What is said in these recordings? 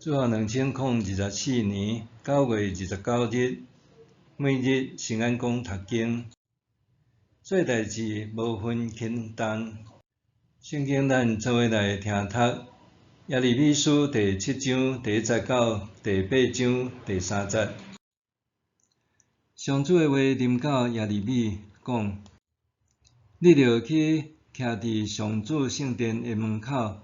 主後2024年9月29日，每日新眼光讀經，做代誌無分輕重。聖經咱做伙來聽讀耶利米書第七章第一節到第八章第三節。上主的話臨到耶利米，講：你著去徛佇上主聖殿的門口，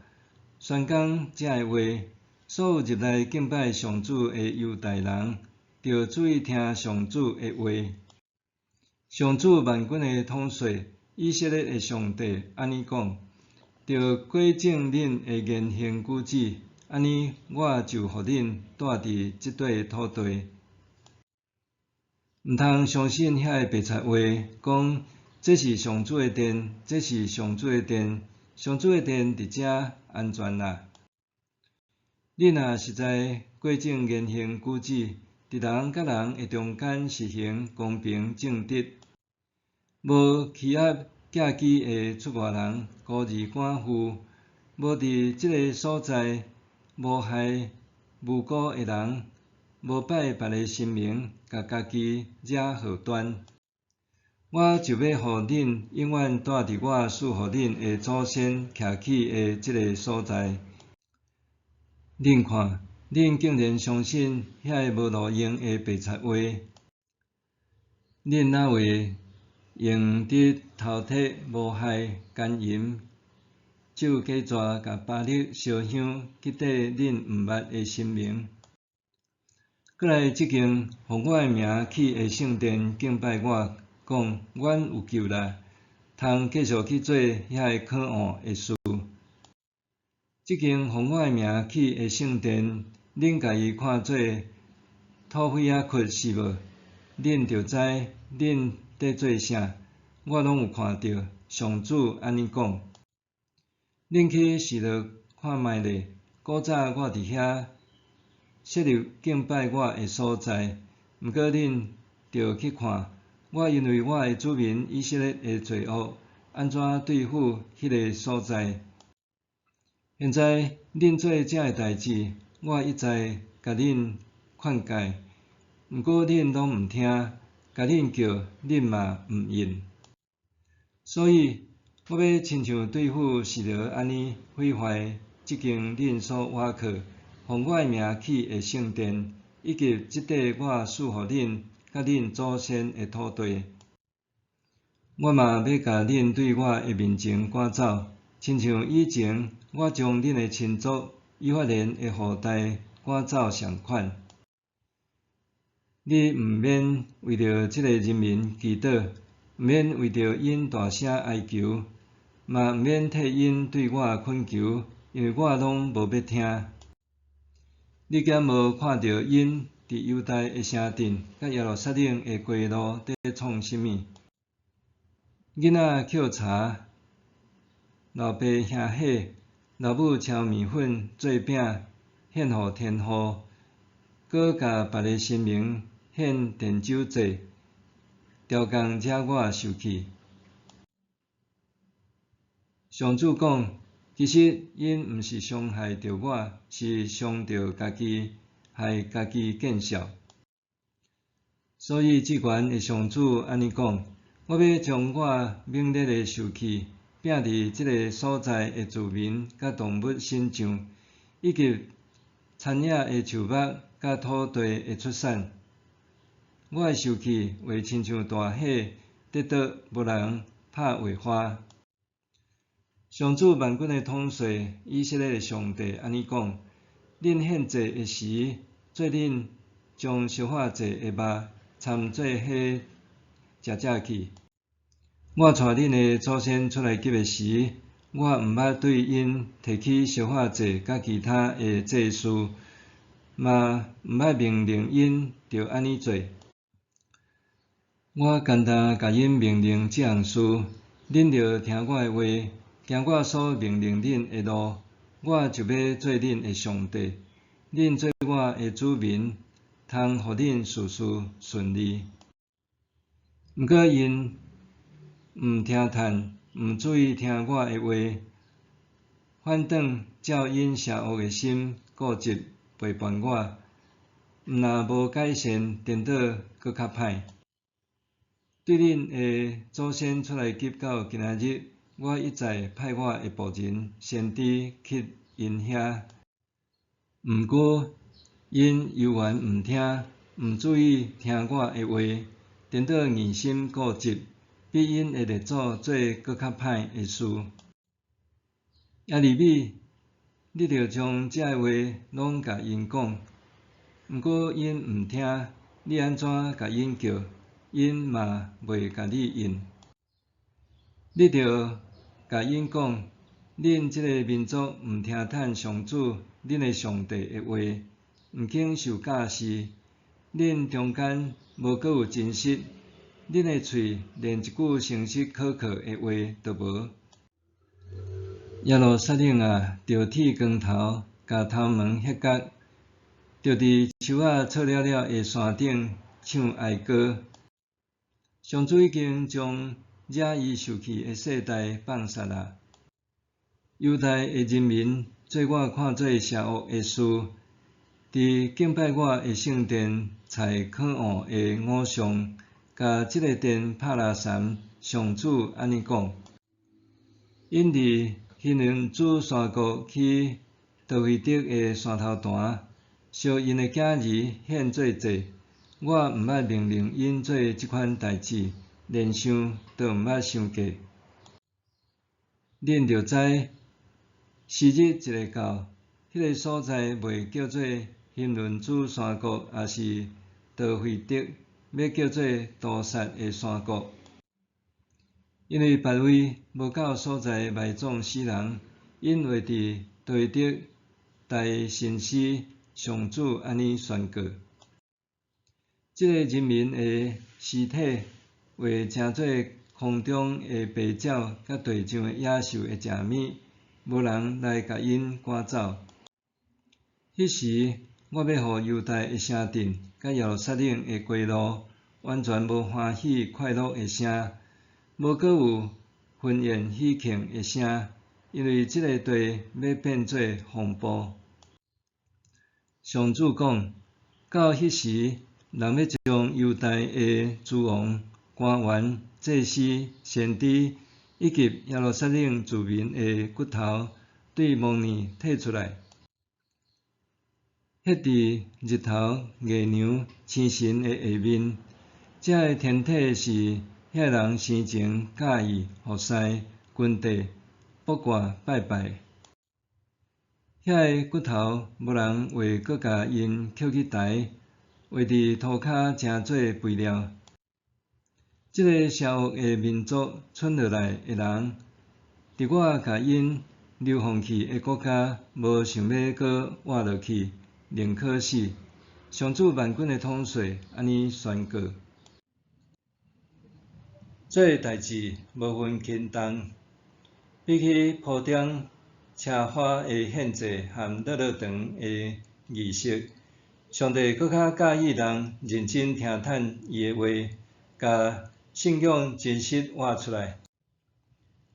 宣講這个話。所有入來敬拜上主的猶大人，著注意聽上主的話。上主萬軍的統帥，以色列的上帝按呢講：著改正恁的言行舉止，按呢我就予恁蹛佇這塊土地。毋通相信遐个白賊話，講這是上主的殿，這是上主的殿，上主的殿佇遮安全啦。恁若實在改正言行舉止，佇人佮人的中間實行公平正直，無欺壓寄居的出外人、孤兒寡婦，無佇這个所在謀害無辜的人，無拜別个神明，共家己惹禍端，我就欲予恁永遠蹛佇我賜予恁的祖先徛起的這个所在。恁看，恁竟然相信遐个無路用的白賊話？恁哪會用得偷提謀害、姦淫、咒假蛇、共巴力燒香去綴恁毋捌的神明，閣來這間予我的名起的聖殿敬拜我，講阮有救啦，通繼續去做遐个可惡的事。這間予我的名起的聖殿，恁共伊看做土匪仔窟是無？恁著知恁佇做啥，我攏有看著。上主按呢講。恁去示羅看覓咧，古早我佇遐設立敬拜我的所在，毋過恁著去看，我因為我的子民以色列的罪惡，按怎對付彼个所在。現在恁做這个代誌，我一再共恁勸誡，毋過恁攏毋聽，共恁叫，恁嘛毋應。所以，我欲親像對付示羅按呢毀壞這間恁所倚靠、予我的名起的聖殿，以及這塊我賜予恁佮恁祖先的土地。我嘛欲共恁對我的面前趕走，親像以前我將恁的親族以法蓮的後代趕走仝款。你毋免為著這个人民祈禱，毋免為著𪜶大聲哀求，嘛毋免替𪜶對我懇求，因為我攏無欲聽。你敢無看著𪜶佇猶大的城鎮佮耶路撒冷的街路佇創啥物？囡仔抾柴，老爸燃火，老母撨麵粉做餅，獻予天父，閣共別个神明獻奠酒祭，刁工惹我受氣。上主講，其實𪜶毋是傷害著我，是傷著家己，害家己見笑。所以至懸的上主按呢講：我欲將我猛烈的受氣，摒佇這个所在的住民佮動物身上，以及田野的樹木佮土地的出產。我的受氣會親像大火，佇倒無人拍會發。上主萬軍的統帥，以色列的上帝按呢講：恁獻祭的時，做恁將燒化祭的肉摻做伙食食去。我帶恁的祖先出埃及的時，我毋捌對𪜶提起燒化祭佮其他的祭事，嘛毋捌命令𪜶著按呢做。我干焦共𪜶命令這項事，恁著聽我的話，行我所命令恁的路，我就欲做恁的上帝，恁做我的子民，通予恁事事順利。毋過𪜶毋聽勸，毋注意聽我的話，反轉照𪜶邪惡的心固執，背叛我，毋若無改善，顛倒閣較歹。對恁的祖先出埃及到今仔日，我一再派我的僕人先知去𪜶遐，毋過𪜶猶原毋聽，毋注意聽我的話，顛倒硬心固執，比𪜶的列祖做閣較歹的事。耶利米，你著將這話攏共𪜶講，毋過𪜶毋聽，你按怎共𪜶叫，𪜶嘛袂共你應。你著共𪜶講，恁這个民族毋聽趁上主恁的上帝的話，毋肯受教示，恁中間無閣有真實，恁的喙連一句誠實可靠的話都無。耶路撒冷啊，著剃光頭，共頭毛彼角，著佇樹仔錯了了的山頂唱哀歌。上主已經將惹伊受氣的世代放殺啦。猶大的人民做我看做邪惡的事，佇敬拜我的聖殿採可惡的偶像，共這个殿拍垃圾。上主按呢講：𪜶佇欣嫩子山谷去陀斐特的山頭壇，燒𪜶的囝兒獻做祭。我毋捌命令𪜶做這款代誌，連想都毋捌想過。恁著知，時日一會到，彼个所在袂叫做欣嫩子山谷，抑是陀斐特，欲叫做屠殺的山谷。因為別位無夠所在埋葬死人，𪜶會佇陀斐特代神師上主按呢宣告：這个人民的屍體會成做空中的白鳥，佮地上的野獸的食物，無人來共𪜶趕走。彼時，我欲予猶大的城鎮，佮耶路撒冷的街路，完全無歡喜快樂的聲，無閣有婚宴喜慶的聲，因為這个地欲變做荒埔。上主講：到彼時，人欲將猶大的諸王、官員、祭司、先知，以及耶路撒冷住民的骨頭，對墓裡提出來，彼佇日頭、月娘、星辰的下面。這个天體是遐人生前佮意服侍、根地、卜卦拜拜。遐个骨頭無人會閣共𪜶抾去抬，會佇塗跤成做肥料。這个邪惡的民族剩落來的人，佇我共𪜶流放去的國家，無想欲閣活落去，寧可死。上主萬軍的統帥按呢宣告。做代誌無分輕重，比起鋪張奢華的獻祭和樂樂長的儀式，上帝閣較佮意人認真聽趁伊的話，共信仰真實活出來。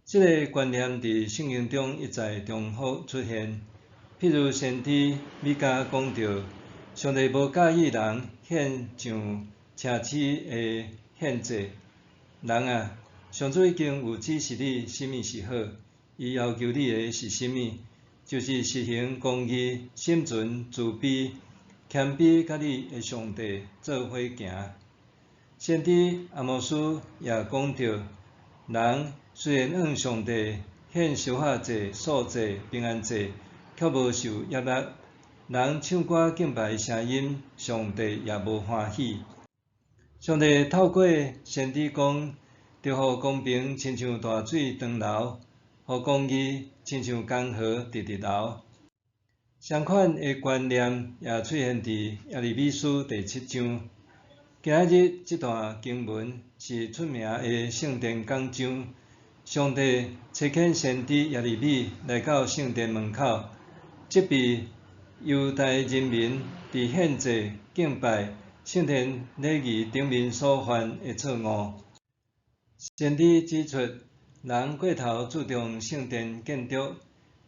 這个觀念佇聖經中一再重複出現。譬如先知米迦講著，上帝無佮意人獻上奢侈的獻祭。人啊，上主已經有指示你啥物是好，伊要求你的是啥物，就是實行公義、心存慈悲、謙卑，佮你的上帝做伙行。先知阿摩司也講著，人雖然向上帝獻燒化祭、素祭、平安祭，卻無受悅納。人唱歌敬拜的聲音，上帝也無歡喜。上帝透過先知講，著予公平親像大水長流，予公義親像江河直直流。相款的觀念也出現佇耶利米書第七章。今仔日這段經文是出名的聖殿講章。上帝差遣先知耶利米來到聖殿門口，責備猶大人民佇獻祭、敬拜、聖殿禮儀頂面所犯的錯誤。先知指出，人過頭注重聖殿建築，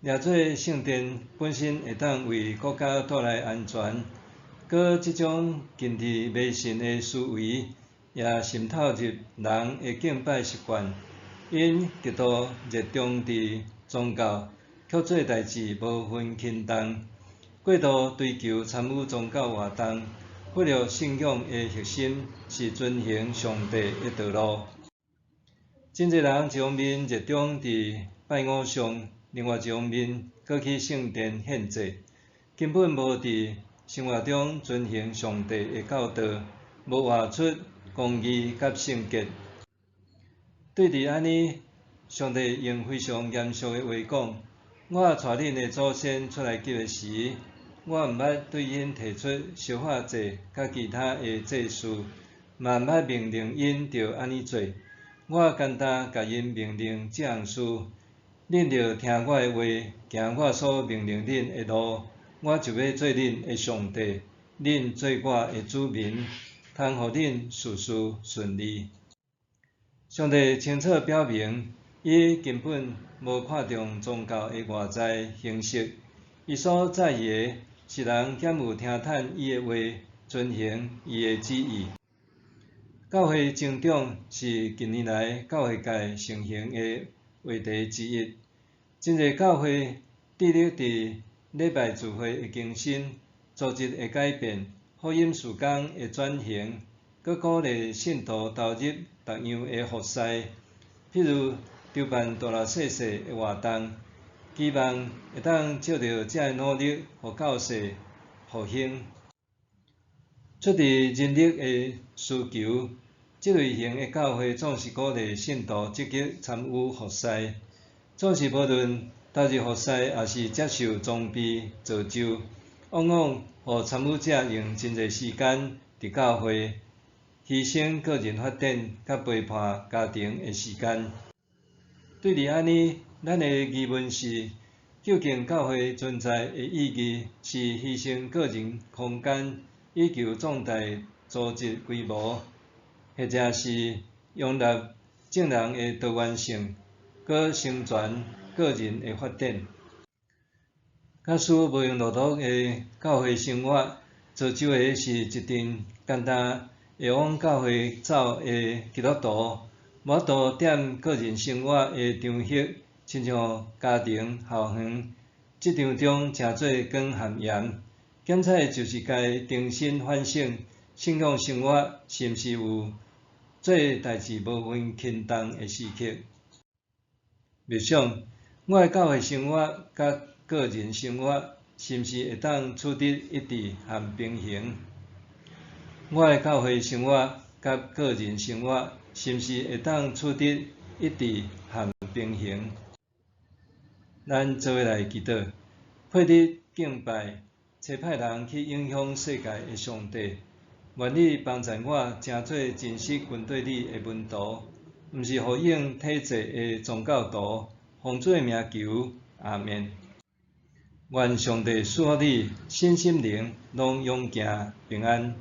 掠做圣殿本身会当为国家带来安全，阁这种近佇迷信的思维，也渗透入人的敬拜习惯。𪜶极度热衷伫宗教，却做代志无分轻重，过度追求参与宗教活动，忽略信仰的核心是遵行上帝的道路。真濟人一方面热衷伫拜偶像，另外一方面閣去圣殿献祭，根本无伫生活中遵行上帝的教导，无活出公义佮圣洁。对伫按呢，上帝用非常严肃的话讲：我带恁的祖先出埃及的时，我毋捌对𪜶提出烧化祭佮其他的祭事，嘛毋捌命令𪜶著按呢做。我干焦共𪜶命令這項事，恁著聽我的話，行我所命令恁的路，我就欲做恁的上帝，恁做我的子民，通予恁事事順利。上帝清楚表明，伊根本無看重宗教的外在形式，伊所在意的是人敢有聽趁伊的話，遵行伊的旨意。教會增長是近年來教會界盛行的話題之一。真濟教會致力佇禮拜聚會的更新、組織的改變、福音事工的轉型，閣鼓勵信徒投入各樣的服事，譬如籌辦大大細細的活動，期望會當藉著這个努力，予教世復興。出自人力的需求，這類型的教會總是鼓勵信徒積極參與服事，總是無論投入服事，抑是接受裝備造就，往往予參與者用真濟時間佇教會，犧牲個人發展佮陪伴家庭的時間。對佇按呢，咱的疑問是：究竟教會存在的意義是犧牲個人空間，以求壯大組織規模，或者是容納眾人的多元性，閣成全個人的發展？假使無閒碌碌的教會生活，造就的是一陣干焦會往教會走的基督徒，無法度踮個人生活的場域，親像家庭、校園、職場中成做光和鹽。檢採就是該重新反省信仰生活是毋是有做代誌無分輕重的時刻。默想，我的教會生活佮個人生活是毋是會當取得一致和平衡？我的教會生活佮個人生活是毋是會當取得一致和平衡？咱做伙來祈禱，配得敬拜，差派人去影響世界的上帝，願你幫助我成做真實跟綴你的門徒，毋是呼應體制的宗教徒。奉主的名求，阿們。願上帝賜福你，身心靈攏勇健平安。